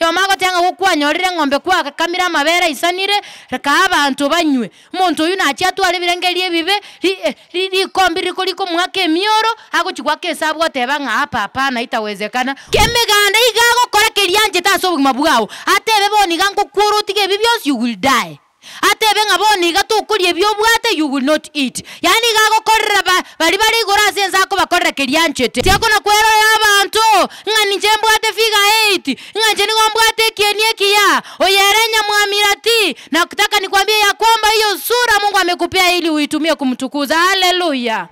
Oyomo agoteba ng'a gokwanyorire eng'ombe kwagakamire amabere aisanire, kaa abanto banywe. Omonto oyio nachie atware ebirengererio ebibe, ri ri rikombi riko rikomoaka emioro, agochia goaka esabu goteba ng'a hapa hapana haitawezekana. Emeganda iga agokora keria anchete ase obogima bwao, atebe bono iga ngokwora otige ebi bionsi you will die. Atebe ng'a bono iga tokoria ebi obwate you will not eat. Yaani iga agokorera ba baria bare igoro ase ense akobakorera keria anchete. Tiakona kwerorera abanto, ng'a ninche mbwate figure eight, ng'a inche nigo mbwate ekieni ekiya, oyo ere nyamwamirati, Nataka nikwambie ya kwamba hiyo sura Mungu amekupea ili uitumie kumtukuza. Haleluya!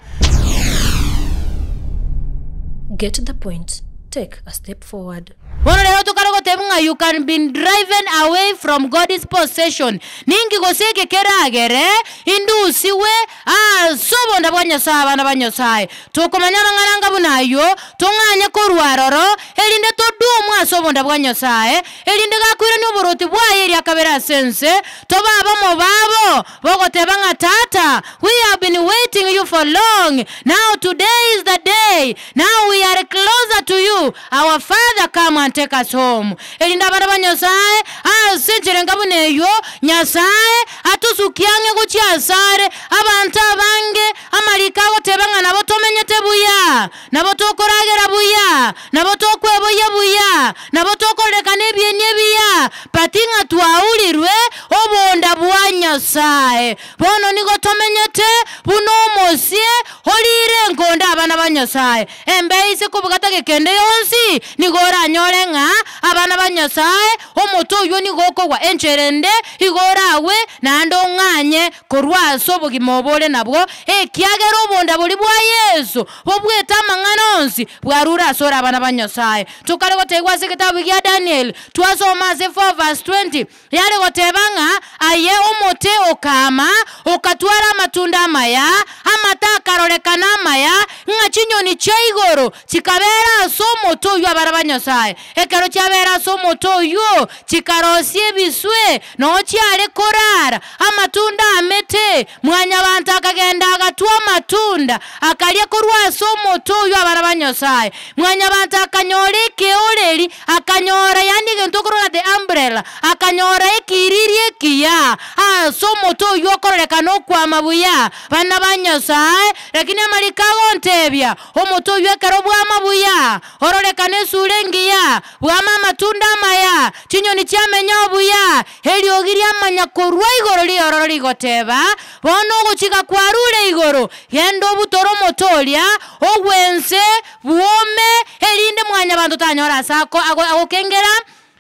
Get the point, take a step forward. Bono rero tokare gotebia ng'a you can be driven away from God's possession. Ninki gose eke keragere indusigwe ase obonda bwa Nyasae abana ba Nyasae? Tokomanya amang'ana anga buna ayio, tong'anye korwa aroro, erinde todumwe ase obonda bwa Nyasae, Erinde gakoirania oboroti bwaye eria kabere ase ense, tobe abamo babo, bogoteba ng'a Tata, we have been waiting you for long, now today is the day, now we are closer to you, our father come and take us home. Erinde abana ba Nyasae, ase enchera enga buna eyio, Nyasae atosukie ang'e gochia asare, abanto abange, amariko agoteba ng'a nabo tomenyete buya, Nabo tokoragera buya, nabo tokweboyia buya, nabo tokorerekana ebieni ebiya, but ng'a twaurirwe obonda bwa Nyasae. Bono nigo tomenyete buna omosie orire enkonda abana ba Nyasae. Embeo ise kobugata gekende yonsi, nigo oranyore ng'a abana ba Nyasae, omote oywo nigo okogwa enchera ende, igo oragwe naende ong'anye korwa ase obogima obo ore nabwo, ekiagera obonda boria bwa Yeso bobwete amang'ana onsi, bwarure asore abana ba Nyasae. Tokare gotebiwa ase egetabu gia Daniel, twasoma ase 4 verse 20, yare goteba ng'a aye omote okaama, okatwara amatunda amaya, amato akarorekana amaya, ng'a chinyoni chia igoro chikabera ase omote oyio abana ba Nyasae. Ekero chiabera ase omote oyio, chikarosia ebiswe, noo chiare korara, amatunda amete. Mwanyabanto akagenda agatwa amatunda, akaria korwa ase omote oyio abana ba Nyasae. Mwanyabanto akanyora ekeoreri, akanyora yaani egento okorora the umbrella, akanyora ekiriri ekiya ase omote oyio okororekana okwama buya, bana ba Nyasae. Lakini amariko agontebia, omote oyio ekero bwama buya, Ororekane esura engiya, bwame amatunda amaya, chinyoni chiamenya obuya, eriogi riamanya korwa igoro riororo rigoteba, Bono ogochika kwarure igoro, genda obutore omote oria, ogwe ense, bwome, erinde mwanyabanto tanyora ase ako agokengera.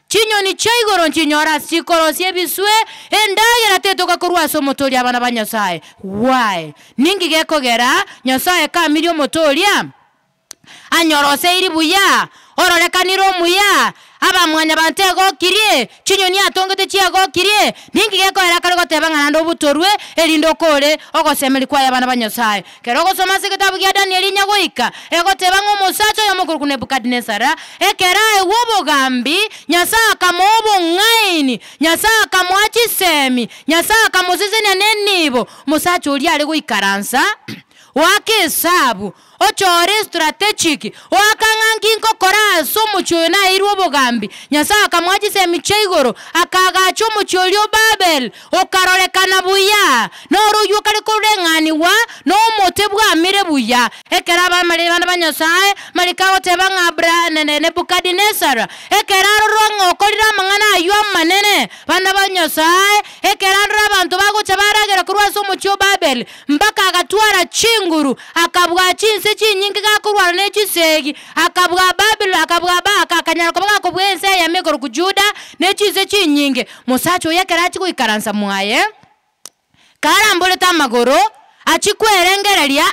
Chinyoni chia igoro nchinyore ase chikorosia ebiswe, endagera tetoka korwa ase omote oria abana ba Nyasae. Why? Ninki gekogera Nyasae kamirie omote oria? Anyoroseiri buya, ororekanire omuya, abamwanyabanto egokirie, chinyoni atongete chiegokirie, ninki gekoera akare goteba ng'a naende obutorwe, erinde okore ogosemeria kwaye abana ba Nyasae. Ekero ogosoma ase egetabu gia Danieli inyagoika, egoteba ng'a omosacha oyomo okorokwa Nebukadinesara, ekero aegwe obogambi, Nyasae akamoa obong'aini, Nyasae akamoa chisemi, Nyasae akamosesenia nenibo, omosacha oria are goikaransa, goaka esabu, Ochore strategic, oaka ng'a nki nkokora ase omochie oyo naeirwe obogambi. Nyasae akamoa chisemi chia igoro, akaagacha omochie oria o Babel, okarorekana buya, noro oyio okare koreng'anigwa nomote bwamire buya. Ekero abamare abana ba Nyasae mariko agoteba ng'a Abra Nebukadinesara, ekero arorwa ng'a okorire amang'ana ayio amanene, bana ba Nyasae, ekero arora abanto bagocha baragera korwa ase omochie o Babel, Mpaka agatwara chinguru, akabua chinse chinyinge gakorwana ne chisegi, akabua Babiloni, akabua ba, aka akanyara koba gakobua ense eyemo ekorokwa Juda, ne chinse chinyinge. Mosacha oyo ekero achia goikaransa mwaye, karamborete amagoro, achia kwerengereria,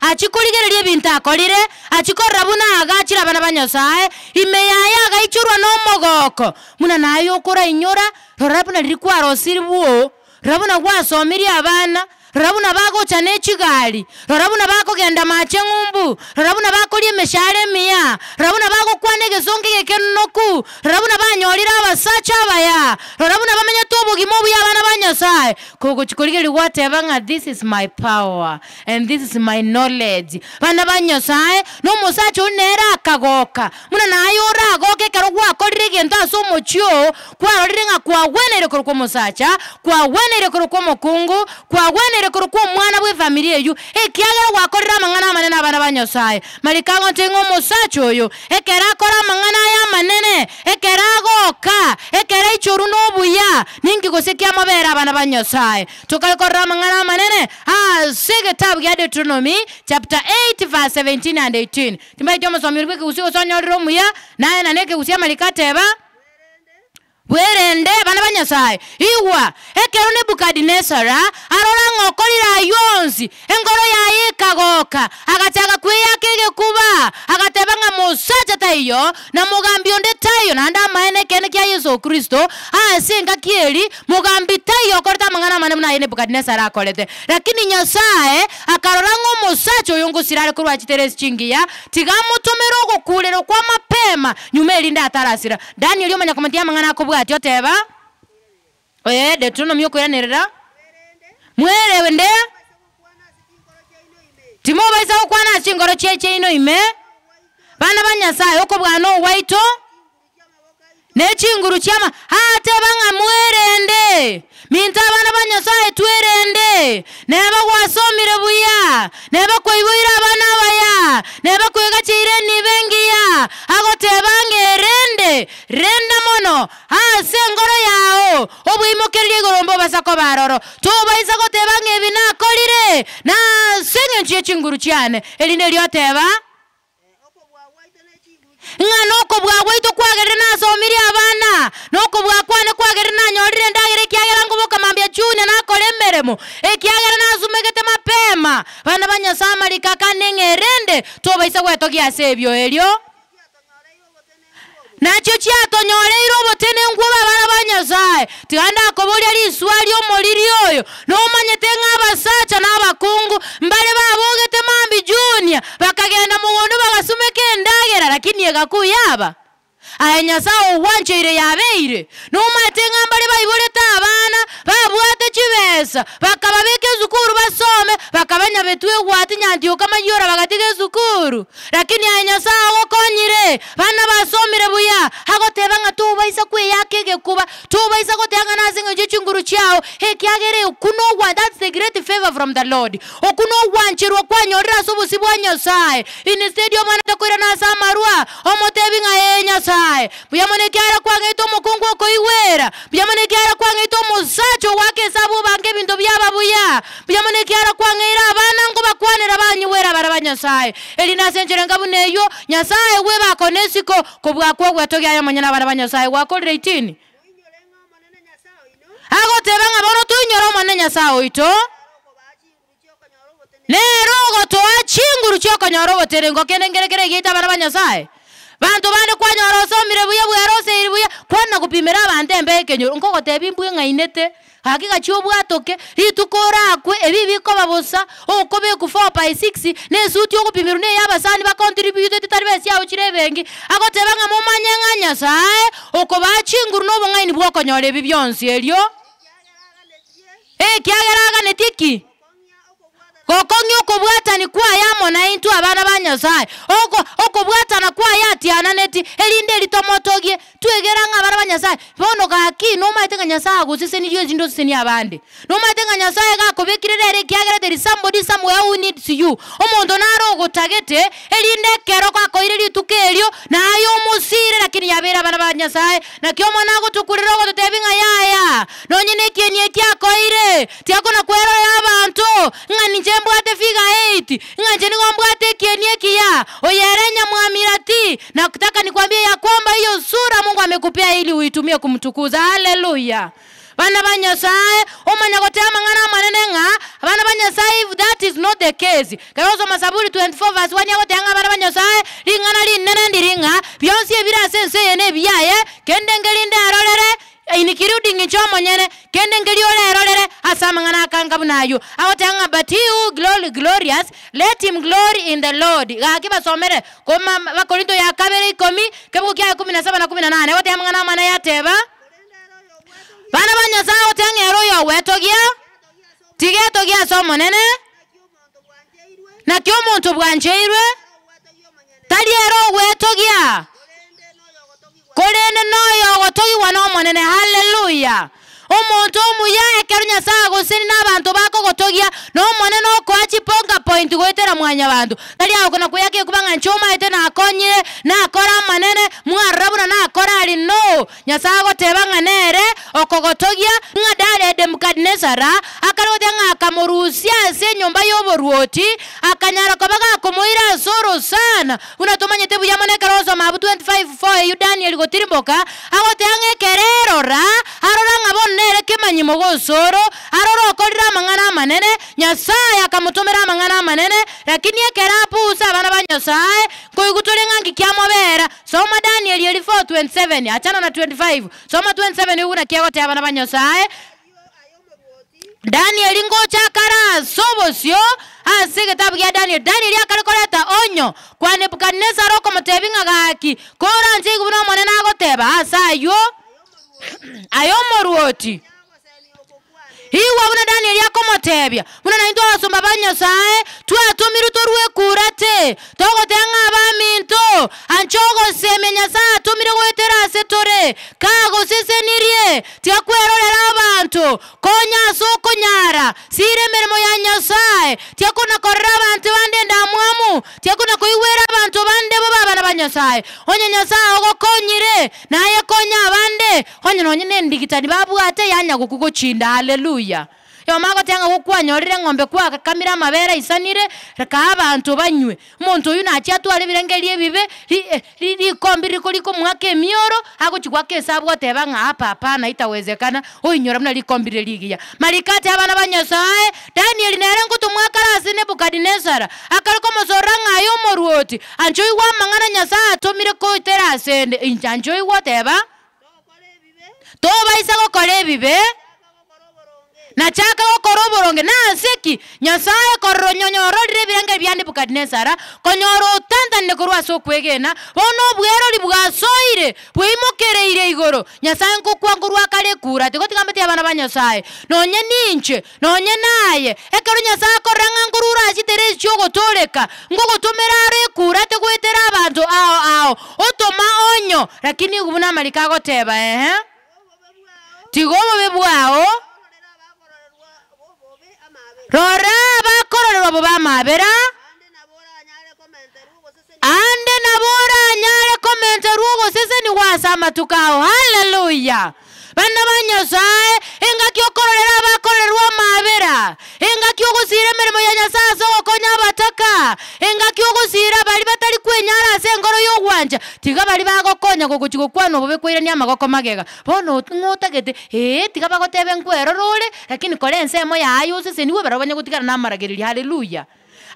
achia korigereria ebinto akorire, achia korora buna agachire abana ba Nyasae, ime yaye agaichorwa nomogoko, buna naye okorainyora, rora buna riria kwarosire bwoo, rora buna gwasomirie abana. Rora buna bagocha ne chigari, rora buna bakogenda mache ng'umbu, rora buna bakoria emeshahara emiya, rora buna bagokwana egesongo egekenonoku, rora buna banyorire abasacha abaya, rora buna bamenyete obogima obuya abana ba Nyasaye. Kogochia korigereria gwateba ng'a this is my power and this is my knowledge. Bana ba Nyasaye, na omosacha oyio nere akagoka, buna naye oragoke ekero gwakorire egento ase omochie oo, Kwarorire ng'a kwagweneire korokwa omosacha, kwagweneire korokwa omokungu, kwagweneire korokwa omwana bw'efamiri eyio, ekiagera gwakorire amang'ana amanene abana ba Nyasae. Mariko agontebia ng'a omosacha oyo, ekero akora amang'ana aya amanene, ekero agoka, ekero aichorwa nobuya, ninki gose kiamobera abana ba Nyasae? Tokare korora amang'ana amanene ase egetabu gia Deuteronomy chapter 8 verse 17 and 18. Timbaeti omosomi oria bw'ekegusii gose onyorire omuya, naye na nekegusii amariko ateba, Bwerende, abana ba Nyasae, igwa! Ekero Nebukadinesara arora ng'a okorire ayio onsi, enkoro yaye ekagoka, agachaka kweyaka egekuba, agateba ng'a mosacha taiyo, na mogambi onde taiyo, naende amaene ekeene kia Yeso Kristo, ase engaki eria, mogambi taiyo okorete amang'ana amanene buna aye Nebukadinesara akorete. Lakini Nyasae akarora ng'a omosacha oyo ngosira are korwa chiteresi chingiya, tiga amotomere ogokurerwa kwa mapema nyuma erinde atarasira. Danieli omanya komotia amang'ana akobwatia, oteba, Ee, Deuteronomi okoiranerera, Mwerende, timobaisa gokwana ase chinkoro chiaino ime, Bana ba Nyasae, okobua nogwaito, ne chinguru chi'ama. Ateba ng'a mwerende, minto abana ba Nyasae twerende, neba gwasomire buya, neba kwaiboire abana abaya, neba kwegacheire enibo engiya, agoteba ng'a erende, renda mono ase enkoro yao, obweimokererie igoro mbobasa koba aroro. Tobaisa goteba ng'a ebi nakorire nase engencho ye chinguru chiane, erinde erio oteba. Ng'a nokobua gwaito kwagerire nasomirie abana, na okobua kwane kwagerire nanyorire endagera ekiagera nkoboka mambia chiunia nakora emeremo, ekiagera nasumegete mapema. Bana ba Nyasae amariko akane ng'a erende tobaisa gwetogia ase ebio erio. Nachio chiatonyoreire obotenenku bw'abana ba Nyasae. Tiga ndakoboria riswali omoriri oyo, Nomanyete ng'a abasacha na abakungu mbare babogete mambia Junia, bakagenda mogondo bagasumeka endagera, lakini egakuya aba? Aye Nyasae ogwancheire yabeire. Nomanyete ng'a mbare baiborete abana, babwate chibesa, bakababeka esukuru basome, bakabanyabetwa egwati nyantioka mayora bagatiga esukuru. Lakini aye Nyasae ogokonyire, bana basomire buya, agoteba ng'a tobaisa kweyaka egekuba, tobaisa goteba ng'a nase eng'encho ye chinguru chiao, ekiagera okwo nogwa that's the great favour from the Lord. Okwo nogwancherwa kwanyorire ase obosio bwa Nyasae. Instead omwanete koirana ase amarwa, omotebi ng'a ee Nyasae, mbuya mono ekiagera kwang'eite omokungu okoigwera, mbuya mono ekiagera kwang'eite omosacha ogoaka esabu obange ebinto biaba buya, Mbuya mono ekiagera kwang'eire abana nkobakwanera banyigwere abana ba Nyasae. Erinde ase enchera enga buna eyio, Nyasae bwebako nesiko kobua kw'ogwetogia aye omonyene abana ba Nyasae gwakorire itini. Agoteba ng'a bono toinyore Omonene Nyasae oito, nere ogotoa chinguru chi'okonyora oboterengo kende nkere kere egiaito abana ba Nyasae. Banto bande kwanyora osomire buya bweroseiri buya, kwana gopimera abanto embe ekenyoro, nkogotebia imbwa eng'ainete, gaki gachia obwatoke, rituko orakwe, ebi bikoba bosa, okobekwa four by six, na esuti ogopimerwa na eya abasani ba contributeti tari besa chiago chire ebenki, agoteba ng'a momanye ng'a Nyasaye okobaa chinguru na obong'aini bwa okonyora ebi bionsi erio, ekiagera aganetie ki? Gokong'ia okobwatani kwaye amo naintwe abana ba Nyasae, oko okobwatana kwaye atiananeti, erinde eri tomotogie, twegera ng'a abana ba Nyasae. Bono gaki nomaete ng'a Nyasae agosesenirie erinde osesenie abande. Nomaete ng'a Nyasae gakobekire rero ekiagera there is somebody somewhere who needs you. Omonto nare ogotagete, erinde ekero gakoire rituko erio, naye omosire lakini yabeire abana ba Nyasae. Naki Omonene agotokurera ogototebia ng'a yaya, nonye nekieni eki akoeire, Tiakona kwerorera abanto, ng'a ninche mbwate figure eight, ng'a inche nigo mbwate ekieni ekiya, oyo ere nyamwamirati, Nataka nikwambie ya kwamba hiyo sura Mungu amekupea ili uitumie kumtukuza. Haleluya! Bana ba Nyasae, omanya goteba amang'ana amanene ng'a abana ba Nyasae if that is not the case, ekero ogosoma Zaburi 24 verse 1 agoteba ng'a abana ba Nyasae, ring'ana rinene ndiri ng'a, bionsi ebire ase ense eye nebiaye, kende nkerinde arorere. Including inche omonyene, kende nkeria orerorere ase amang'ana akanga buna ayio. Agoteba ng'a but he who glory glorious, let him glory in the Lord. Gaki basomere, koma Abakorinto ya kabere ikomi, kebugu kia ikomi na saba na kumi na nane, agoteba amang'ana amana yateba, Bana ba Nyasae agoteba ng'a ere oyogwetogia, tiga etogie ase Omonene, naki omonto bwancheirwe, tari ere ogwetogia, korende noyo ogotogigwa n'Omonene. Haleluya! Omonto omuya ekero Nyasae agoseni na abanto bakogotogia, na Omonene okoa chiponga point goetera mwanyabanto. Tari agokona koyaka ekuba ng'a inche omaete nakonyire, nakora amanene, mwarora buna nakora aria, no! Nyasae agoteba ng'a nere okogotogia, ng'a Dare Nebukadinesara akare goteba ng'a akamorusia ase enyomba y'oboruoti, akanyara koba gakomoira ase orosana, buna tomanyete buya mono ekero ogosoma abwo 25:4 eyio Danieli gotirimboka, agoteba ng'a ekero erora, arora ng'a bono nere kemanyimo gose oro, arore okorire amang'ana amanene, Nyasae akamotomera amang'ana amanene, lakini ekero apusa abana ba Nyasae, nkoigwa tore ng'a nki kiamobera. Soma Danieli eri 4:27, achana na 25, soma 27 oigwe naki egoteba abana ba Nyasae. Danieli ngocha akare ase obosio ase egetabu gia Danieli. Danieli akare koreta onyo kwa Nebukadinesaro okomotebia ng'a gaki, koranche igwe buna Omonene agoteba, ase ayio aye omoruoti. Igwa buna Danieli akomotebia, buna naintwe abasomba ba Nyasae twatomirwe torue ekurate, togoteba ng'a abaminto, ancha ogosemia Nyasae atomire goetera ase tore, kagosesenirie, tiga kwerorera abanto, konya ase okonyara, sira emeremo ya Nyasae, tiga kona-korera abanto bande endamwamu, tiga kona-koigwera abanto bande bobe abana ba Nyasae. Onye Nyasae ogokonyire, naye konya abande, Onye nonye nendigitari babwate yanya gokwa gochinda. Haleluya! Yoma agoteba ng'a gokwanyorire eng'ombe kwagakamire amabere aisanire, reka abanto banywe. Omonto oyio nachie atware ebirengererio ebibe, ri ri rikombi riko rikomoaka emioro, agochia goaka esabu goteba ng'a hapa hapana itawezekana, oinyora buna rikombi rire rigiya. Mariko ati abana ba Nyasaye, Danieli nere ngotomwa akare ase Nebukadinesara, akare komosorora ng'a aye omoruoti, anche oigwe amang'ana Nyasaye atomire koitera asende, inche anche oigwe oteba. Tobaisa gokora ebibe, na chaka gokora oboronge. Nase ki? Nyasae korora onyororire ebirengererio bia Nebukadinesara, konyora otantanire korwa ase okwegena, bono obwerori bwasoire, bweimokereire igoro. Nyasae ngokwa nkorwa kare ekura, tigotiga mbete abana ba Nyasae, nonye ninche, nonye naye. Ekero Nyasae akorora ng'a nkorure ase chitera echi chiogotooreka, ngogotomera are ekura tegoetera abanto ao ao, Otoma onyo, lakini igwe buna amariko agoteba, ehe. Tiga obobe bwao, rora abakororerwa bobe amabera, aande nabo oranyare komenterwa ogosesenigwa ase amatuko ao. Haleluya! Bana ba Nyasae, engaki okororera abakorerwa amabera, engaki ogosiira emeremo ya Nyasae ase ogokonya abataka, engaki ogosiira baria batari kwenyara ase enkoro y'ogwancha, tiga baria bagokonya gogochia gokwana obobe kwairania amagoko magega. Bono ng'o otagete? Ee, tiga bagotebe nkwerora ore, lakini kora ensemo yaye osesenigwe barabwo banye gotigara namaragererio. Haleluya!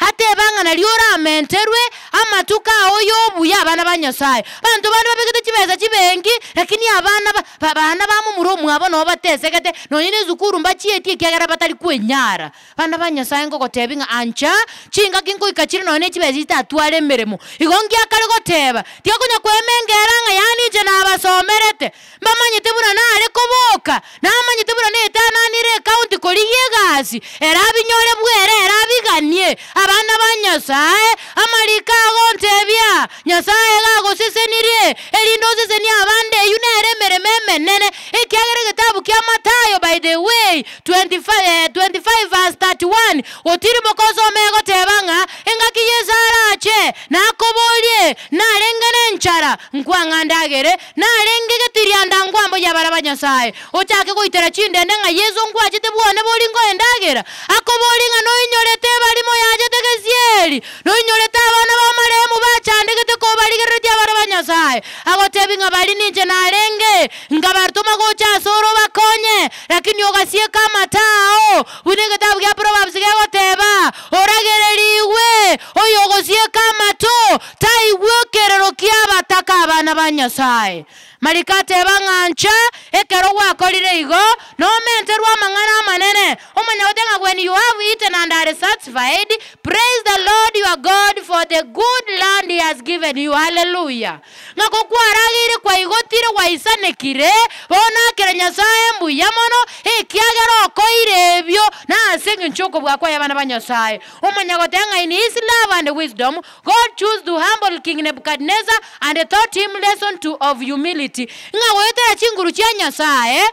Ateba ng'a nario oramenterwe amatuko ao y'obuya abana ba Nyasae. Abanto bande babegete chibesa chibenki, lakini abana ba abana ba momura omwabo nabo batesegete, nonye na esukuru mbachietie ekiagera batari kwenyara. Abana ba Nyasae ngogotebia ng'a ancha, chingaki nkoika chire nonye na chibesa chitatware emeremo. Igo ngiakare goteba, tiga konya kwemengera ng'a yaani inche nabasomerete. Mbamanyete buna nare koboka, namanyete buna netananire ekaunti korigia egasi, erabinyore bwere, erabiganie. Abana ba Nyasae, amariko agontebia, Nyasae iga agosesenirie, erinde osesenie abande, eyio nere emeremo emenene, ekiagera egetabu kia Mathayo by the way, 25, 25 verse 31, Gotirimboka osome egoteba ng'a, engaki Yeso arache, nakoborie, narenge nenchara, nkwang'a ndagere, Narenge getirianda ngwambo y'abana ba Nyasae, ochake goitera chindende ng'a Yeso nkwachete bwone bori nkoendagera, akoborie ng'a noinyorete ebarimo yachete gesieri, noinyorete abana b'amarehemu bachandegete kobarigereretie abana ba Nyasae, agotebi ng'a bari ninche narenge, nkabatoma gocha asore obakonye, lakini ogasieka amato ao, buna egetabu gia Proverbs gegoteba, Oragererigwe oyogosieka amato, Taigwe ekerero ki'abataka abana ba Nyasae. Mariko ateba ng'a ncha, Ekero gwakorire igo, nomenterwe amang'ana amanene. Omanye goteba ng'a when you have eaten and are satisfied, praise the Lord your God for the good land he has given you. Haleluya! Ng'a kokwarageire kwaigotire gwaisanekire, bono akera Nyasae mbuya mono, ekiagera okoire ebio nase engencho y'okobua kwaye abana ba Nyasae. Omanye goteba ng'a in his love and wisdom, God chose to humble King Nebuchadnezzar and taught him lesson to of humility, ng'a goetera chinguru chia Nyasae,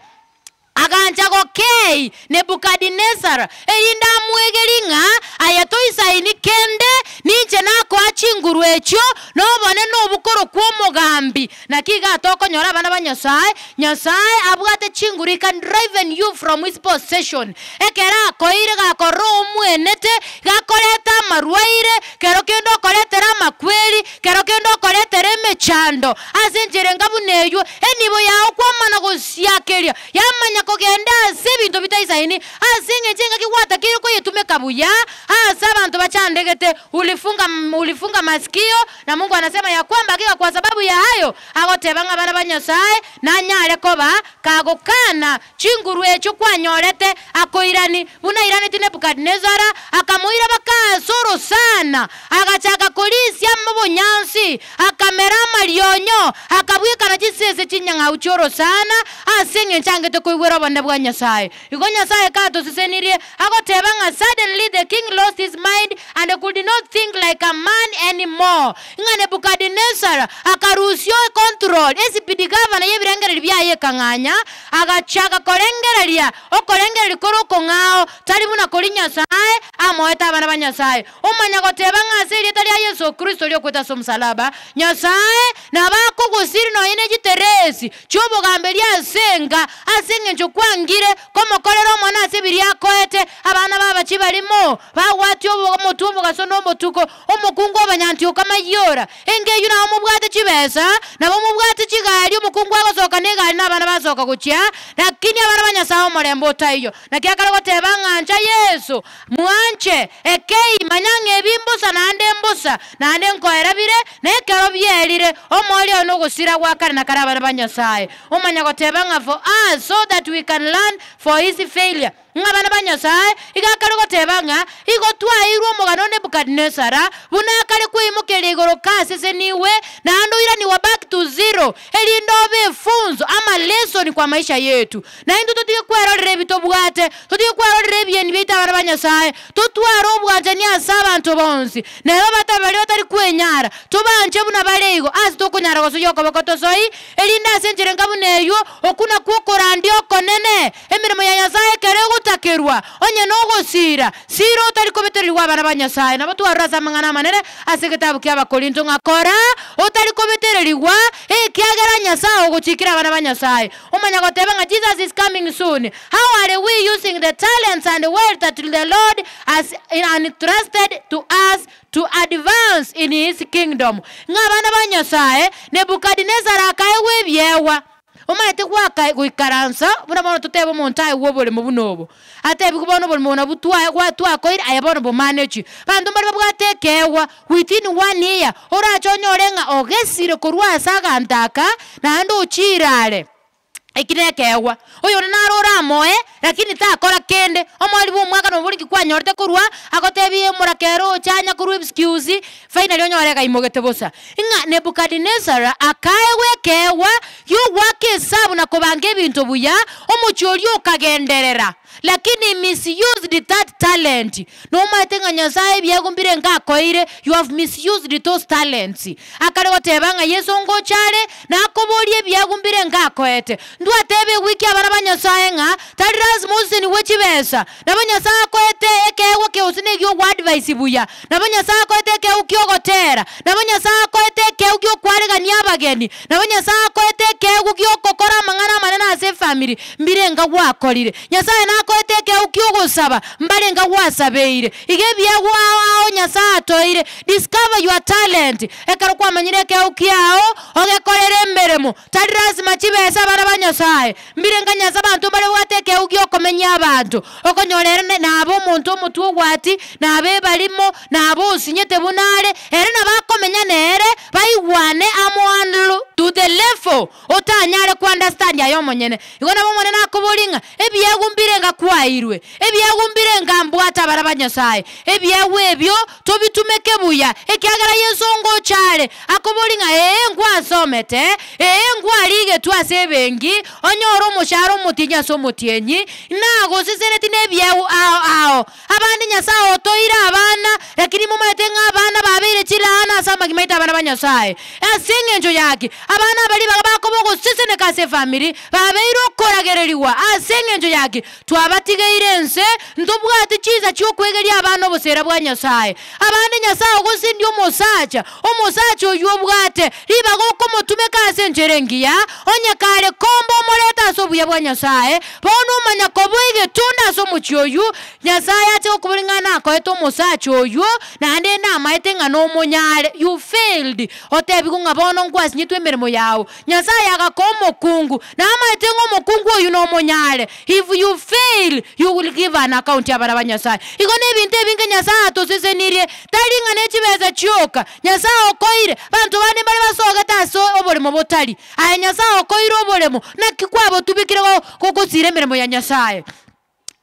agancha gokei Nebukadinesara, erinde amwegerie ng'a aye toisaini kende, ninche nakoa chinguru echio, na obonene obokorokwa omogambi. Naki iga tokonyora abana ba Nyasae, Nyasae abwate chinguru, he can driven you from his possession. Ekero akoeire gakorora omwenete, gakoreta amarwaire, kero kende okoretera amakweri, kero kende okoretera emechando, ase enchera enga buna eywo, enibo yao kwamana gosiakeria, yamanya kogenda ase ebinto bitaisaini, ase eng'encho engaki gwatakeire koyetumeka buya, ase abanto bachandegete, ulifunga ulifunga masikio, Na Mungu anasema ya kwamba hakika kwa sababu ya hayo, agoteba ng'a abana ba Nyasae nanyare koba kagokana chinguru echio kwanyorete, akoirani, buna airaneti Nebukadinesara, akamoira baka ase orosana, agachaka korisia obonyansi, akamera amarionyo, akabwekana chisese chinyang'au chi'orosana, ase engencho angete koigwera obonene bwa Nyasae. Igo Nyasae katosesenirie, agoteba ng'a suddenly the king lost his mind and could not think like a man any more, ng'a Nebukadinesar akarusia econtrol, espeed governor y'ebirengererio biaye ekang'anya, agachaka korengereria okorengereria kore okong'ao, tari buna koria Nyasae amoete abana ba Nyasae. Omanya goteba ng'a ase erieta ria Yeso Kristo oria okwete ase omosalaba, Nyasae nabo akogosiria nonya ne chiteresi chi'obogamberia ase enka, ase engencho kwangire komokorera Omonene ase ebiria akoete, abana b'abachi barimo, bagwatia omotwe omogaso na omotuko, omokungu obanyantioka mayora. Enka eyio nabo mobwate chibesa, nabo mobwate chigari, omokungu agosoka negari na abana basoka gochia, lakini abana ba Nyasae omorembe otaiyo. Naki akare goteba ng'a ancha Yeso, mwanche, ekei, manya ng'a ebi mbosa naende mbosa, naende nkoera bire, na ekero bierire, omoerio oye nogosira gwa kare na kare abana ba Nyasae. Omanya goteba ng'a for us, so that we can learn for his failure, ng'a abana ba Nyasae, iga akare goteba ng'a igo twaeirwe omogano o Nebukadinesara, buna akare kweimokereria igoro kasesenigwe, naende oiranigwa back to zero, erinde obe efunzo ama lesson kwa maisha yetu. Na intwe totige kwerorera ebi tobwate, totige kwerorera ebieni biaito abana ba Nyasae, totware obwanchani ase abanto bonsi, neba batabe baria batari kwenyara, tobanche buna bare igo, ase tokonyara gosoyia okoboko tosoi, erinde ase enchera enga buna eyio, okwo nakwo okorandia okonene, emeremo ya Nyasae ekero egotakerwa, onye nogosiira, sira otari kobetererigwa abana ba Nyasae. Nabo twarora ase amang'ana amanene ase egetabu kia Abakorinto ng'a kora otari kobetererigwa, ekiagera Nyasae ogochikire abana ba Nyasae. Omanya goteba ng'a Jesus is coming soon, how are we using the talents and wealth that the Lord has entrusted to us to advance in his kingdom? Ng'a abana ba Nyasae, Nebukadinesaro akaegwa ebiegwa. Omanyete gwaka goikaransa buna bono totebe omonto aegwe oboremo buna obo, atebigwe bono oboremo obo nabwo twae twakoire aye bono bomanechwe. Abanto mbare babwate ekeegwa within one year, orache onyore ng'a ogesire korwa ase aganto aka, naende ochiire are, eki nekeegwa. Oyonde naro oramoe, lakini takora kende, omoerio bwa omwaka nobori nki kwanyorete korwa, agotebie omorakera oche anya korwa excuse, finally onyore ekaimogete bosa. Ng'a Nebukadinesara akaegwa ekeegwa gi'ogoaka esabu na kobanga ebinto buya, omochie oria okagenderera. Lakini he misused that talent. Nomaete ng'a Nyasae ebiegwa mbire nkakoeire, you have misused those talents. Akare goteba ng'a Yeso ngocha are, nakoborie ebiegwa mbire nkakoete. Ntwateba ewiki abana ba Nyasae ng'a, tari lasima osesenigwe chibesa. Nabo Nyasae akoete ekeegwa kiaosi na egi'ogoadvise buya. Nabo Nyasae akoete ekeegwa ki'ogotera. Nabo Nyasae akoete ekeegwa gi'okwaregania abageni. Nabo Nyasae akoete ekeegwa gi'ogokora amang'ana amanene ase efamiri, mbirenga gwakorire. Nyasae nakoete ekeegwa ki'ogosaba, mbarenga gwasabeire. Iga ebiegwa ao ao Nyasae atoeire, discover your talent. Ekero kwamanyire ekeegwa kiao, ogekorere emeremo. Tari lasima chibesa abana ba Nyasae. Mbirenga Nyasae abanto mbare babwate ekeegwa gi'okomenya abanto. Okonyora ere nabe omonto omotwe ogwati, nabe ebarimo, nabe osinyete buna are, ere nabo akomenya nere, baigwane amo handle to the level otanyare ko understand aye omonyene. Igo nabo Omonene akoboria ng'a, Ebiegwa mbirenga kwaeirwe? Ebiegwa mbirenga mbwate abana ba Nyasae? Ebiegwa ebio tobitumeke buya, ekiagera Yeso ngocha are. Akoboria ng'a, Ee, ngwasomete, ee, ngwarigetwe ase ebenki, onyore omoshahara omotienyi ase omotienyi, nagoseseneti nebiegwa ao ao. Abande Nyasae otoire abana, lakini momanyete ng'a abana babeire chilaana ase amagima aito abana ba Nyasae. Ase eng'encho yaki, abana aba ribaga bakoba ogoseseneka ase efamiri, babeire okoragererigwa ase eng'encho yaki, twabatigeire ense, ntobwati chinsa chi'okwegeria abana obosera bwa Nyasae. Abande Nyasae ogosindia omosacha, omosacha oyio obwate ribaga okomotumeka ase enchera engiya, onye kare komba omorete ase obuya bwa Nyasae, Bono omanya koboa egetunda ase omochie oyio, Nyasae ache gokoboria ng'a nakoete omosacha oyio, naende namaete ng'a nomonyare. You failed. Otebigwe ng'a bono nkwasinyetwe emeremo yao. Nyasae agakoa omokungu, namaete ng'a omokungu oyio nomonyare. If you fail, you will give an account abana ba Nyasae. Igo nebinto ebinge Nyasae atosesenirie, tari ng'a ne chibesa chioka. Nyasae okoire, abanto bande mbare basogete ase oboremo botari. Aye Nyasae okoire oboremo, naki kwabotubekire gogosiira emeremo ya Nyasae?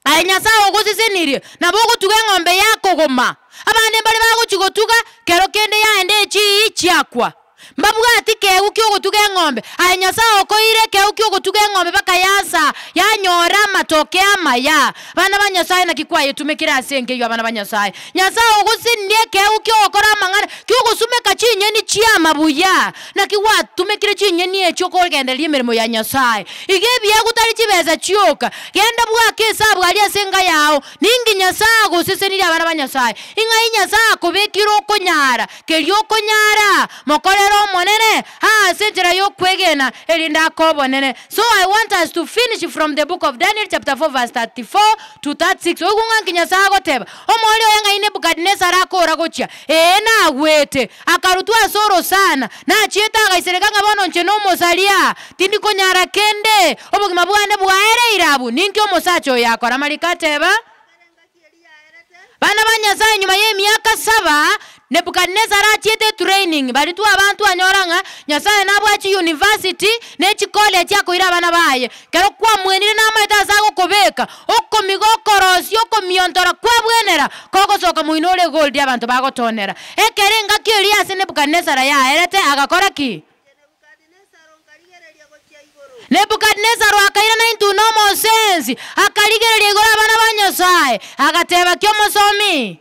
Aye Nyasae ogosesenirie, nabo ogotuga eng'ombe yakogoma. Abande mbare bagochia gotuga, kero kende yaenda echiiyi chiakwa. Mbabwati keegu ki'ogotuga eng'ombe. Aye Nyasae okoire ekeegu ki'ogotuga eng'ombe mpaka yansa, yanyora amatoke amaya. Abana ba Nyasae naki kwayetumekire ase enka eyio abana ba Nyasae? Nyasae ogosesenirie ekeegu ki'ogokora amang'ana, ki'ogosumeka chinyeni chi'amabuya. Naki gwatumekire chinyeni echio kogendereria emeremo ya Nyasae? Iga ebiegwa tari chibesa chioka. Genda bwake esabu aria ase enka yao. Ninki Nyasae agosesenirie abana ba Nyasae? Ing'ai Nyasae akobekire okonyara? Keria okonyara, mokorere Omonene ase enchera y'okwegena, erinde ake obonene. So I want us to finish from the book of Daniel chapter 4 verse 34 to 36. Oigwe ng'a nki Nyasae agoteba. Omoerio oye ng'ai Nebukadinesaro akora gochia? Ee, nagwete. Akarutwa ase orosana, nachiete agaisereka ng'a bono inche nomosaria, tindi konyara kende, obogima bwane bwaereire abwo. Ninki omosacha oyo akora? Amariko ateba, Bana ba Nyasae nyuma y'emiaka saba, Nebukadinesaro achiete etraining, baria twaba ntwanyora ng'a Nyasae nabwate chiuniversity ne chicollege akoira abana baye. Kero kwamwenire namaete ase agokobeka, okomiga okorosia okomiontora kwabwenera, kogosoka moino ore egold abanto bagotonera. Ekero engaki eria ase Nebukadinesaro yaerete, agakora ki? Nebukadinesaro akairana intwe nomosensi, akarigereria igoro abana ba Nyasae, agateba ki omosomi?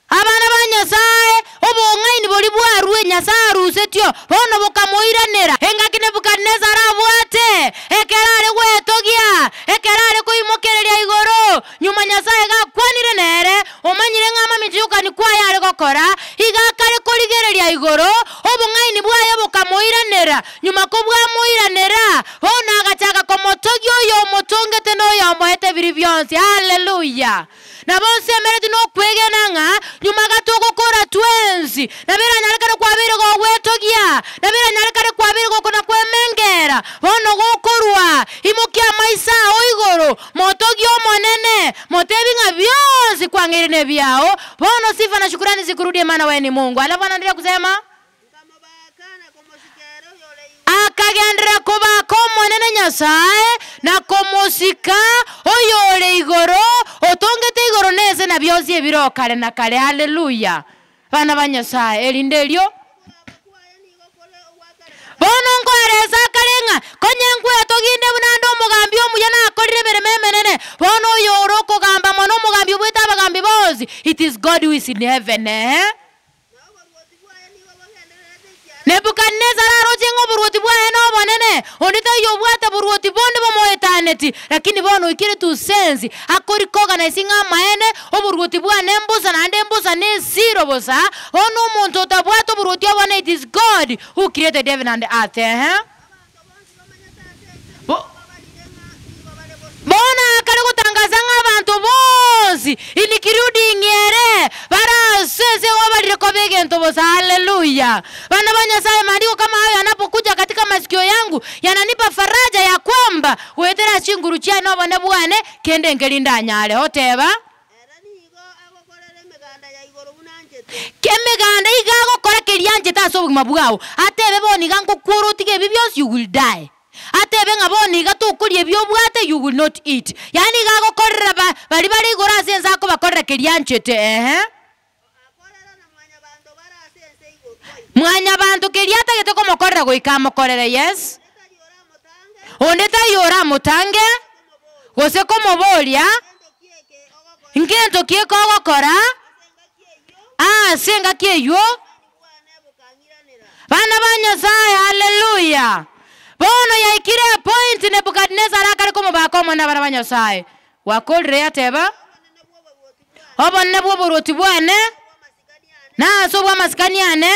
Abana ba Nyasae, obong'aini boria bwarue Nyasae arusetio, bono bokamoiranera. Engaki Nebukadinesaro abwate, ekero are gwetogia, ekero are koimokereria igoro, nyuma Nyasae gakwanire nere, omanyire ng'a amamincha y'okogania kwaye are gokora, iga akare korigereria igoro, obong'aini bwaye bokamoiranera. Nyuma kobwamoiranera, bono agachaka komotogia oyo omotongete na oyo omoete biria bionsi. Haleluya! Nabo nsemeretie nokwegena ng'a nyuma gatogokora twensi, nabo eranyarekane kwabeire gogwetogia, nabo eranyarekane kwabeire gokona kwemengera, bono gokorwa, imokia amaiso ao igoro, motogie Omonene, motebi ng'a bionsi kwang'eire nebiao, bono sifa na shukurani zikurudie maana wewe ni Mungu. Alafu anaendelea kusema. Akagenderera kobaaka Omonene Nyasae, na komosika oyore igoro, otongete igoro na ense na bionsi ebireo kare na kare. Haleluya! Abana ba Nyasae, erinde erio. Bono nkoeresa akare ng'a konye nkwetoginde buna nde omogambi omuya nakorire emeremo emenene, bono oyore okogamba mono omogambi obuete abagambi bonsi, it is God who is in heaven, eh. Nebukadinesaro aroche ng'a oboruoti bwaye nobonene, onde taiyo obwate boruoti bonde bomoetaneti, lakini bono oikire to sense, akorikoganesi ng'a amaene, oboruoti bwane mbosa naende mbosa na esiro bosa, bono omonto otabwate oboruoti obonene it is God who created heaven and earth, eeh. Bono akare gotangaza ng'a abanto bonsi, including ere, bare ase ense igo barire koba egento bosa. Haleluya! Bana ba Nyasaye, maandiko kama hayo yanapokuja katika masikio yangu, yananipa faraja ya kwamba goetera ase chinguru chiane obonene bwane, kende nkeri ndanyare. Oteba. Emeganda iga agokora keria anchete ase obogima bwao, atebe bono iga ngokwora otige ebi bionsi you will die. Atebe. Otebe ng'a bono iga tokoria ebi obwate, you will not eat. Yaani iga agokorera ba baria bare igoro ase ense akobakorera keria anchete, eeh. Mwanyabanto keria atagete komokorera goika amokorere, yes. Onde taiyo oramotange, gose komoboria, Ngento ki eke ogokora? Ase engaki eyio, bana ba Nyasae, haleluya! Bono yaikire epoint Nebukadnezar akare komobaka Omonene abana ba Nyasae. Gwakorire yateba, Obonene bw'oboruoti bwane, na ase obw'amasikani ane,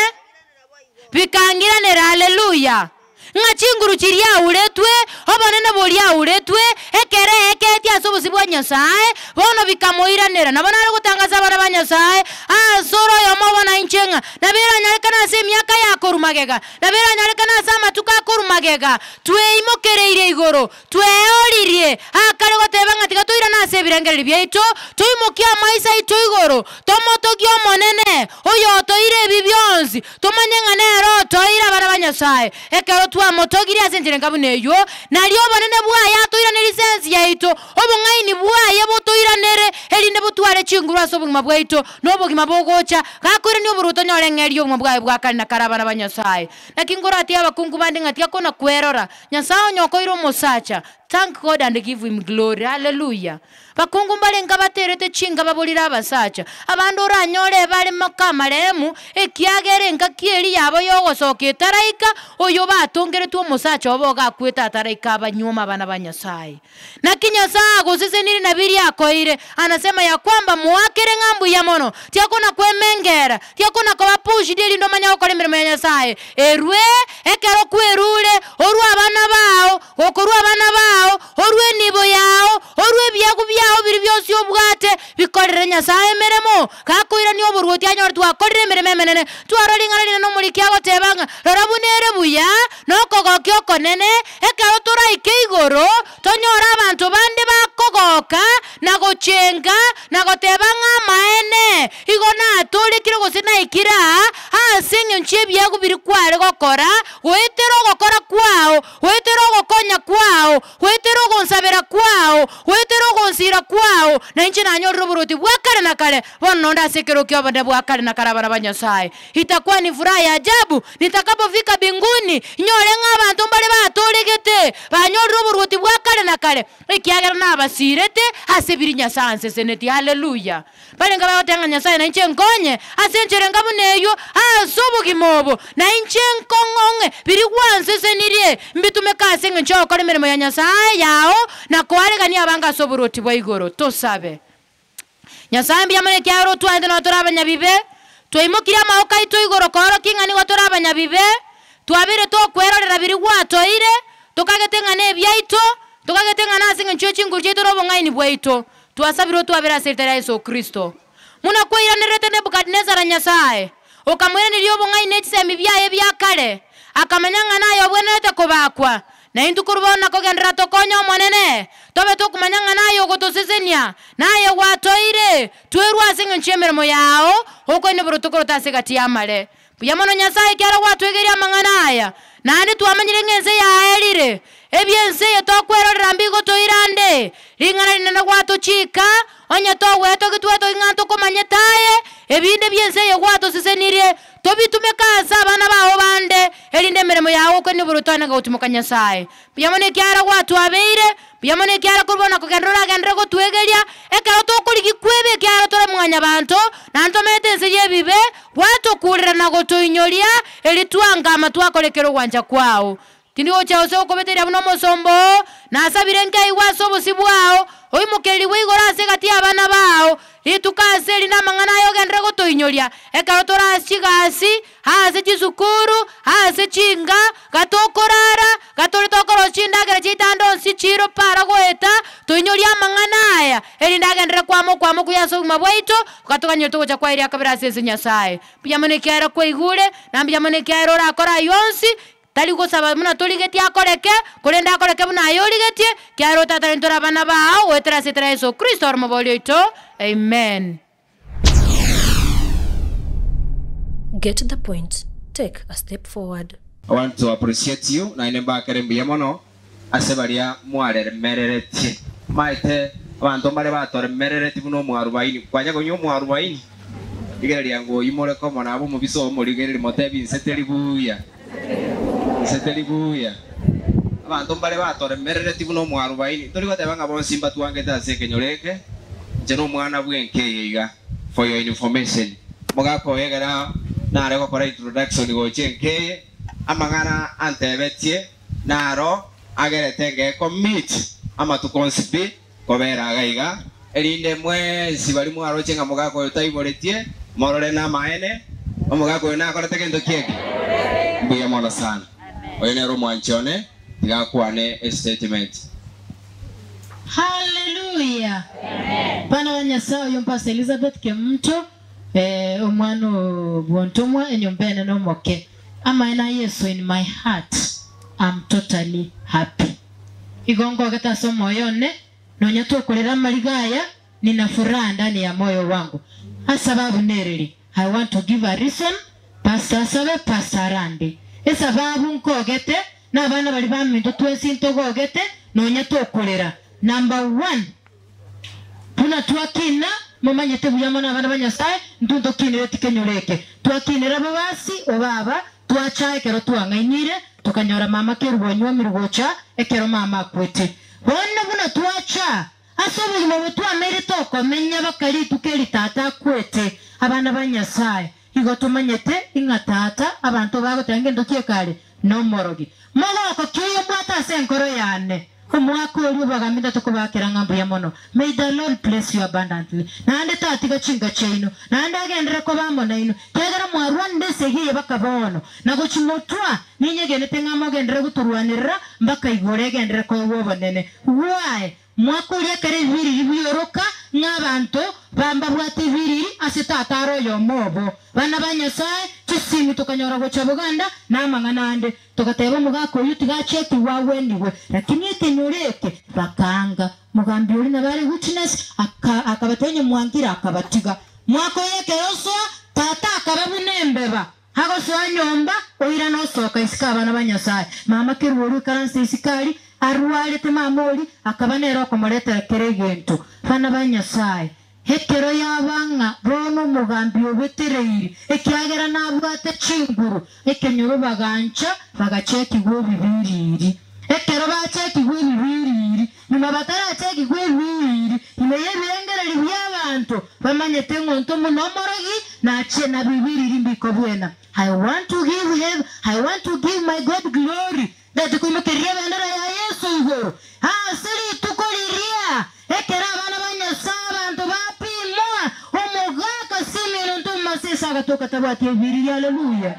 bikangiranera, Haleluya! Ng'a chinguru chiria auretwe, obonene boria auretwe, ekere ekeetie ase obosio bwa Nyasae, bono bikamoiranera. Nabo nare gotangasa abana ba Nyasae ase ore oyomo obo nainche ng'a nabo eranyarekane ase emiaka ya korwa magega, nabo eranyarekane ase amatuko akorwa magega, tweimokereirie igoro, Tweoririe akare goteba ng'a tiga toirane ase ebirengererio biaito, toimokie amaiso aito igoro, tomotogie Omonene, oyotoire ebi bionsi, tomanye ng'a nere otoire abana ba Nyasae. Ekero twamotogirie ase enchera enga buna eyio, nario obonene bwaye atoiranerie sensi yaito, obong'aini bwaye botoiranere, erinde botware chinguru ase obogima bwaito, na obogima bogocha, gakoirania oborwa tonyore eng'eria y'obogima bwaye bwa kare na kare abana ba Nyasae. Naki nkoratie abakungu bande ng'a tiga kona kwerora, Nyasae onye okoire omosacha, thank God and give him glory, hallelujah. Bakungu mbarenge abaterete chinka baborire abasacha, abande oranyore bare moka amaremu, ekiagera engaki eria yabo yogosoka etaraika, oyo batongeretwe omosacha obo ogakwete ataraika abanyuome abana ba Nyasae. Naki Nyasae agosesenirie na biria akoeire, anasema ya kwamba moakere ng'a mbuya mono, tiakona kwemengera, tiakona koba pushed erinde omanye gokora emeremo ya Nyasae. Erwe ekero kwerure, orue abana bao, gokorua abana bao, orue enibo yao, orue ebiagu biao biria bionsi obwate, bikorere Nyasae emeremo. Gakoirania oboruoti anyore twakorire emeremo emenene, twarora ring'ana rinene omoriki agoteba ng'a, Rora buna ere buya, na okogokia okonene, ekero toraike igoro, tonyore abanto bande bakogoka, na gochenga, na goteba ng'a amaene, igo natorekire gose naikire aa, ase eng'encho y'ebiagu biria kware gokora, goetera ogokora kwao, goetera ogokonya kwao, Goetera ogonsabera kwao, goetera ogonsiira kwao, na inche nanyorire oboruoti bwa kare na kare, bono nonde ase ekero ki'obonene bwa kare na kare abana ba Nyasae. Itakuwa ni furaha ya ajabu nitakapofika mbinguni, inyore ng'a abanto mbare batooregete, banyorire oboruoti bwa kare na kare, ekiagera nabasiirete ase biria Nyasae ansesenetie. Haleluya! Barenge bagoteba ng'a Nyasae nainche nkonye ase enchera enga buna eyio ase obogima obo, na inche nkong'ong'e biria gwansesenirie, mbitumeke ase engencho y'ogokora emeremo ya Nyasae yao na koaregania abange ase oboruoti bwa igoro. Tosabe. Nyasae mbuya mono ekiagera otwanete nonye tore abanyabibe, twaimokirie amaboko aito igoro koorokia ng'a nigo tore abanyabibe, twabeire tokwerorera biria gwatoire, tokagete ng'a nebiaito, tokagete ng'a nase engencho ye chinguru chiaito na obong'aini bwaito. Twasabire otwabere ase erieta ria Yeso Kristo. Buna kwairanerete Nebukadinesara Nyasae, okamoiraneria obong'aini ne chisemi biaye bia kare, akamanya ng'a naye obwenerete kobakwa. Na intwe korwa bono na kogenderera tokonye Omonene, tobe tokomanya ng'a naye ogotosesenia, naye gwatoire, twerue ase engencho y'emeremo yao, okoina oboroti korota ase egati y'amare. Mbuya mono Nyasae ekiagera gwatwegeire amang'ana aya, naende twamanyire ng'a ense yaerire. Ebi'ense eye tokwerorera mbigotoira ande. Ring'ana rinene gwatochika, onye togwetogitwetogi ng'a ntokomanyete aye, ebinde bi'ense eye gwatosesenirie, tobitumeke ase abana bao bande, erinde emeremo yao gokwania oborotane gotimoka Nyasae. Mbuya mono ekiagera gwatwabeire, mbuya mono ekiagera korwa bono na kogenderera oragenderere gotwegeria, ekero tokorigia kweba ekiagera tore mwanyabanto, naende tomenyete ense y'ebibe, gwatokurera na gotoinyoria, erio twangama twakora ekero ogwancha kwao. Tindi gochia gose gokobeteria buna omosomba oo, nasabire nkeigwe ase obosio bwao, oimokererigwe igoro ase egati y'abana bao, rituko ase eri namang'ana aya ogenderere gotoinyoria, ekero tore ase chigasi, Aase chisukuru, aase chinka, gatokorara, gatore tokorosia chindagera chiaito ande onsi chiiro para goeta, toinyorie amang'ana aya, erinde agenderere kwama okwama okuya ase obogima bwaito, gatoganyire togocha kwaeria akabere ase ense Nyasae. Mbuya mono ekiagera kwaigure, na mbuya mono ekiagera orakore ayio onsi, tari gosaba buna torigetie akoreke, korende akoreke buna aye origetie, ekiagera otatare ntore abana bao, goetera ase etera ya Yeso Kristo ore Omobori oito. Amen. Get the point, take a step forward. I want to appreciate you, naende mbakere mbuya mono. Ase baria mwaremereretie. Maete abanto mbare batoremereretie buna omwarubaini. Kwanya konywa omwarubaini? Rigereria ng'a oyio more komo nabe omobisa oo omorigererie, motebie, Inse teri buya, inse teri buya. Abanto mbare batoremereretie buna omwarubaini. Ntori goteba ng'a bonsi mbatwangete ase ekenyoro eke. Inche nomwana bw'enka eye iga, for your information. Omogaka oyo ekero nare gokora introduction gocha enka eye, amang'ana antebetie Naro agerete ngecommit amatuko onsi pi kobera iga iga, erinde mwensi baria mwaroche ng'a mogaka oyo taiboretie, morore namaene, omogaka oyo nakorete gento ki eke? Mbuya mono sana. Oyo nere omwanchi one, tiga akwane estatement. Haleluya! Bana ba Nyasae, oyo Pastor Elizabeth Kemunto, omwana o bw'ontomwa, enyomba ene nomoke. Amaene a Yeso in my heart am totally happy. Igo ngogete ase omoyo one, nonya tokorera amariga aya, nina furaha ndani ya moyo wangu. Asababu nereri, I want to give a reason, Pastor asabe, Pastor arande. Esababu nkogete, na abana baria baminto twensi ntogogete, nonya tokorera. Number one, Buna twakina, momanyete buya mono abana ba Nyasae, intwe ntokinereti kenyoro eke. Twakinera ababasi obaba, twacha ekero twang'ainire, tokanyora mama kerubo onywomirwe gocha ekero mama akwete. Bono buna twacha, ase obogima obo twameire tokomenya baka rituko eri tata akwete, abana ba Nyasae, igo tomanyete ing'a tata abanto bagoteba ngento ki ekare nomorogi. Mogoko ki oyo mbwate ase enkoro yane? Omwaka oria obagambi ndatokobakera ng'a mbuya mono. May the Lord bless you abundantly. Naende tatiga chinka chiaino, naende agenderere koba amo nainwe, ekiagera mwarwanire esegi eye baka bono, na gochimotwa, ninyegenete ng'a mogenderere gotorwanerera mbaka igoro egenderere koegwa obonene. Why? Mwaka oria ekero ebibiriri bioroka ng'a abanto ba mbabwate ebiriri ase tata are oyomo obo, bana ba Nyasae, chisimi tokanyora gocha boganda, na amang'ana ande. Togateba omogaka oyio tiga achetigwe agwenigwe, lakini ekenyoro eke bakaanga. Mogambi oria nabo are witness, aka akabatebia onye mwangire akabatiga. Mwaka oyo ekero osoa, tata akaba buna embeba, agosoa nyomba, oirana osoka isiko abana ba Nyasaye. Mama kerwa oria oikaranse isiko aria, arwarete mama oria, akaba nere okomoretera kera egento. Bana ba Nyasaye, Ekero yaba ng'a bono omogambi obetereiri, ekiagera nabwate chinguru, ekenyoro bagancha bagachekigwa ebibiriri. Ekero bachekigwa ebibiriri, nyuma batarachekigwa ebibiriri, ime y'ebirengererio bi'abanto bamanyete ng'a onto buna omorogi nachie na bibiriri mbikobwena. I want to give heav I want to give my God glory Ndete koimokereria ebendera ya Yeso igoro ase rituko riria, ekero abana ba Nyasae abanto bapimwa, omogaka Simeon onto omomasese agatoka tabwati ebiriri. Haleluya!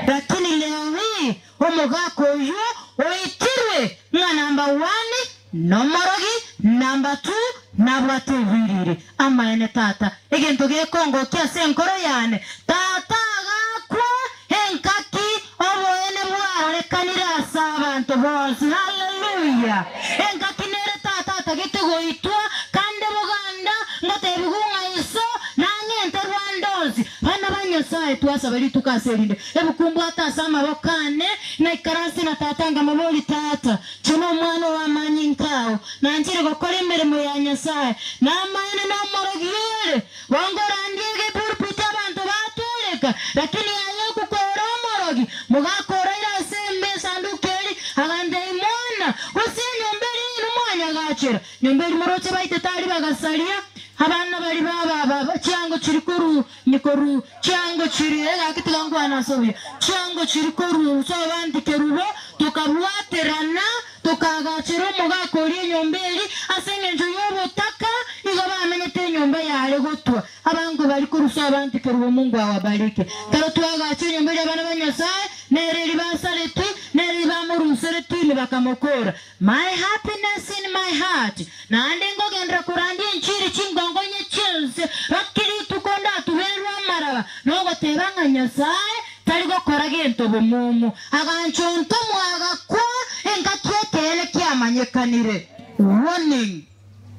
Lakini leo hii omogaka oyio oitirwe ng'a number one nomorogi, number two nabwate ebiriri. Amaene tata, egento gekongokia ase enkoro yane, tata agakwa engaki oboene bwarorekanire ase abanto bonsi. Haleluya! Engaki nere tata atagete goitwa, kande boganda ngotebigwa ng'a iso nang'ente rwande onsi. Bana ba Nyasae, twasaba rituko ase erinde. Ebuku mbwate ase amaboko ane, naikaranse na tata nkamoboria, Tata, Inche nomwana oo amanyinka ao, nanchire gokora emeremo ya Nyasae, namaene nomorogi ore, bongorandie egepulpiti abanto batooreka, lakini aye okukora omorogi, mogakoraire ase esanduki eria, agantebia, Mwana, gose enyomba eria inwe mwanyagachera, nyomba eria moroche baitete aria bagasaria, abana baria ba chiango chiri korwa nikoru chiango chiri egaki tiga nkwane ase obuya, chiango chiri korwa sobanti kerubo, tokabwaterana, tokaagachera omogaka oria enyomba eria, ase engencho y'obotaka igo bamenyete enyomba yare gotwa. Abanto baria korwa sobanti kerubo Mungu awabariki. Ekero twagacha enyomba eria abana ba Nyasae, nere eria basaretwe, nere eria bamoruseretwe ime bakamokora. My happiness in my heart, naende ngogenderera korandia enchiri chingongo inye chi'ense, gaki rituko ndatuberwe amaraba, nogoteba ng'a Nyasae tari gokora gento bomumu. Agancha ontomwa agakwa engaki ekeene kiamanyekanire. Warning!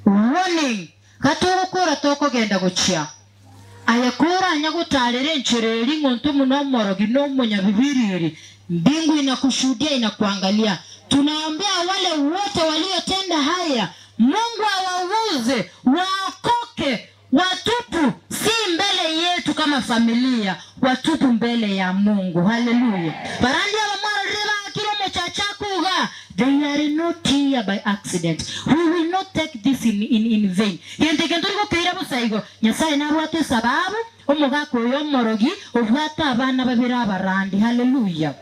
Warning! Gatogokora tokogenda gochia. Aye koranya gotaarera enchera eria ng'onto buna omorogi na omonyabibiriri, mbingu inakushuhudia inakuangalia. Tunaombea wale wote waliotenda haya, Mungu awauze, waokoke, watupu, si mbele yetu kama familia, watupu mbele ya Mungu. Haleluya. Barandi abamwarorire bakire omochachakuga. They are not here by accident. We will not take this in vain. Gento gento riko busaigo. Nyasaye nabwate sababu omogaka oyo omorogi obwate abana babere abarandi. Haleluya.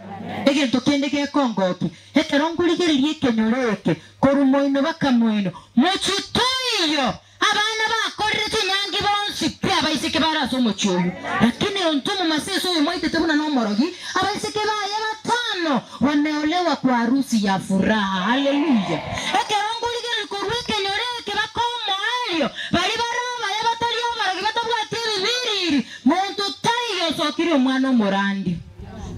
Egento kende gekongoki ekero ngurigereria ekenyoro eke koru moino baka moino mochitoiyo abana bakorire chinyangi bonsi pi abaiseke barase omochi oyo, lakini onto mumasese oyo mwaitete buna nomorogi abaiseke baye batano wameolewa kwa harusi ya furaha. Haleluya. Ekero ngurigereria koru ekenyoro eke bakomoario bari barabaye batari abarogi batabwate ebibiriri muntu taiyo osokire omwana omorandi.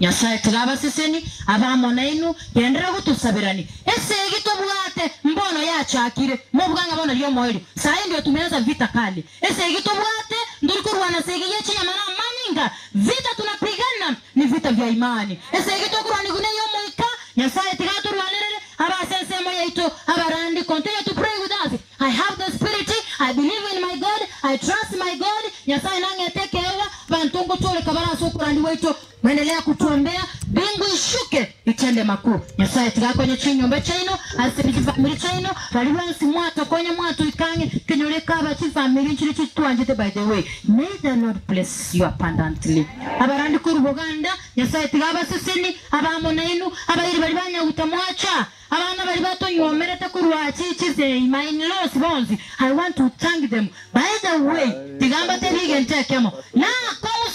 Nyasaye tigabaseseni abamona inu gendera gutusabirani esegi tobwate mbono yachakire mobwanga bono ryo moyo sai ndio tumeanza vita kali. Esegi tobwate ndurikurwana segi yechinyama na manyinga, vita tunapigana ni vita vya imani. Esegi tokurwani gune yo moika. Nyasaye tigaturwanirere abasensemo yaito abarandi. Continue to pray with us. I have the spirit, I believe in my God, I trust my God. Nyasaye nangetekewa bantungu tole kabara sokurandi wetu mwendelea kutuombea bingu ishuke itende makuu. Nyasaye tigakonye chinyomba chaino asibiti family chaino bali bonsi mwato konye mwato ikange kinyoleka abachi family nchiri chitwanjete. By the way, may the Lord bless you abundantly. Abarandi kuru Buganda Nyasaye tigabaseseni abamona inu abayiri bali banyaguta mwacha abana bali batonyomerete kurwa chichize my in-laws bonzi. I want to thank them. By the way, tigamba tebigentekemo na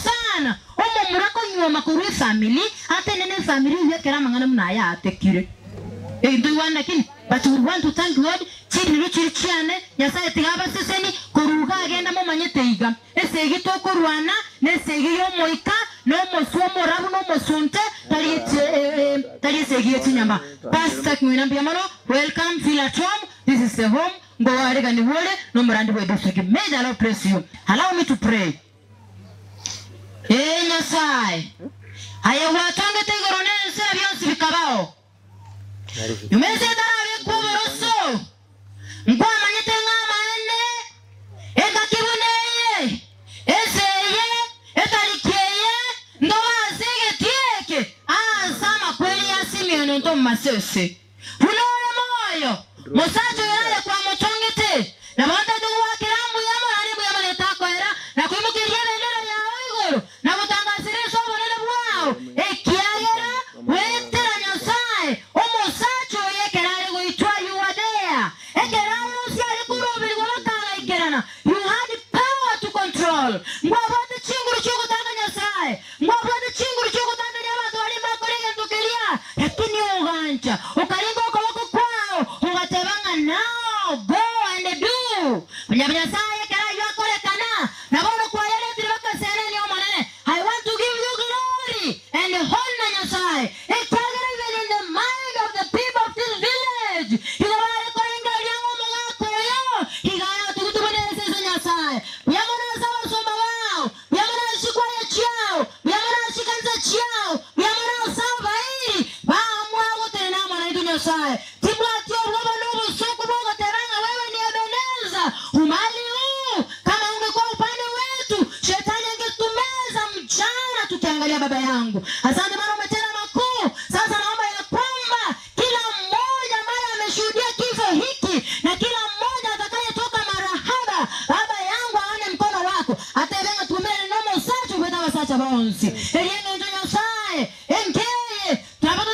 sana omo murako nyoma kuru family ate nene family yekera mangana muna ya atekire endo iwana kini, but we want to thank God. Chini ruchiri chiane Nyasaye tigabaseseni kuruga agenda mumanyete iga esegi tokurwana nesegi yomoika nomosu omorabu nomosunte tali tali segi yechinyama. Pastor Kimwinambia mano, welcome, feel at home. This is the home. Ngowarega ni wole no murandi we district. May the Lord bless you. Allow me to pray. Eh Nyasaye aya watange tegoro nense byonsi bikabao yumeze darabe kuboroso ngwamanyete ng'amaene ekakibuneye eseye etalikeye ndobasegetieke asama kweli ya Simeoni nto mumasese unore moyo musacho yale kwa mutongete na banda duwakirambu yamorani buyamane na kwimukiria bendera yawe iguru na gutangasira esobonene bwao ekiagera wetera Nyasaye omusacho yekerare goitwa yuwadea ekerare ari kurubirwa bakagaikerana. You had power to control. Ngwabwate chinguru chogotanga Nyasaye ngwabwate chinguru chogotanga abantu bali bakorenga lakini ogancha ukaringa okoboko kwao ugatebanga now go and do Nyasaye kera yakorekana na bono kwayeretire bakasene ni omonene. I want to give you glory and honor Nyasaye ekiagera even in the mind of the people of this village igabare korenga ryango mugakoyo igaya tukutubonesese Nyasaye yamona sabasomba bao yamona shikwaya chiao yamona shikanza chiao yamona sabairi baamwa na mwana itu Nyasaye tibwati obwoba n'obusuku bwogoteranga wewe ni Ebeneza umali huu kama ungekuwa upande wetu shetani angetumeza mchana tukiangalia. Baba yangu asante maana umetenda makuu. Sasa naomba ya kwamba kila mmoja ambaye ameshuhudia kifo hiki na kila mmoja atakayetoka marahaba, baba yangu aone mkono wako atebenga tumere nomo sacho kweta sacha bonsi elienge njo Nyasaye enkeye tunapata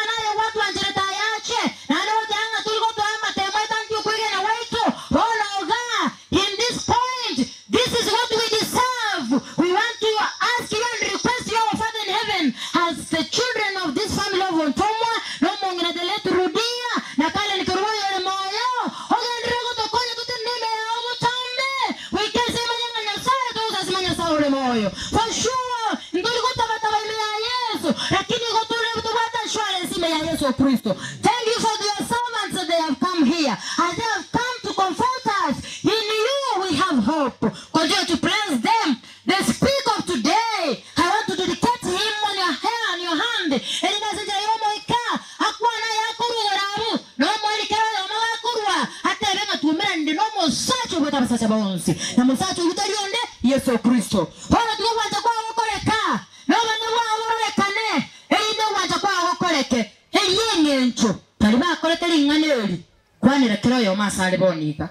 naye watu anjereta yache na ndote tuliko tuama temweta ndio kuige na waitu onoga. In this point, this is what we deserve. We want to ask you and request you, our Father in heaven, as the children of this family of Ontomwa no mongina deletu rudia na kale nikiruya le moyo ogendere kutokonya tutenime ya obutambe wikese manyanga Nyasaye tuzasimanya Nyasaye ule moyo for sure nduri kutabataba ime ya Yesu lakini gotule tubata shwale sime ya Yesu Kristo. Thank you for your servants that they have come here and they have come to comfort us. In you we have hope. Continue to bless them. The speak of today, I want to dedicate him on your hair and your hand. Elinazenja yomoika akwana yako abasacha bonsi. Na mosacha oyio tari onde, Yeso Kristo. Bono tiga ogwancha kwao gokoreka, na obonene bwao bororekane, erinde ogwancha kwao gokoreke. Erio eng'encho baria bakorete ring'ana eri, kwanera kera oyomo asare bono iga,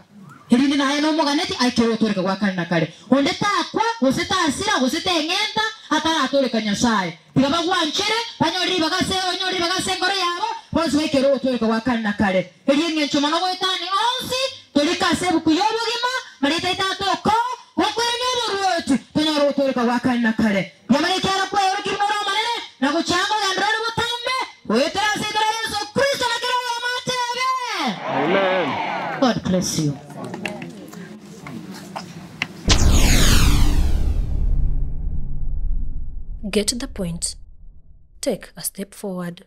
erinde naye nomoganeti aikere otooreka gwa kare na kare. Onde takwa, gose tasira, gose teng'enta, ataratooreka Nyasae. Tiga bagwanchere, banyore ribaga ase banyore ribaga ase enkoro yabo, bonsi baikere ogotooreka gwa kare na kare. Erio eng'encho mono goetania onsi, torike ase ebuku y'obogima, marieta aito atokoo, gokwerania oboruoti, tonyore ogotooreka gwa kare na kare. Nyamara ekiagera kwaeorokirie buna ore Omonene, na gochia ngogenderera ore botambe, goetera ase erieta ria Yeso Kristo na kera oyomo atebe, Amen. God bless you. Get the point. Take a step forward.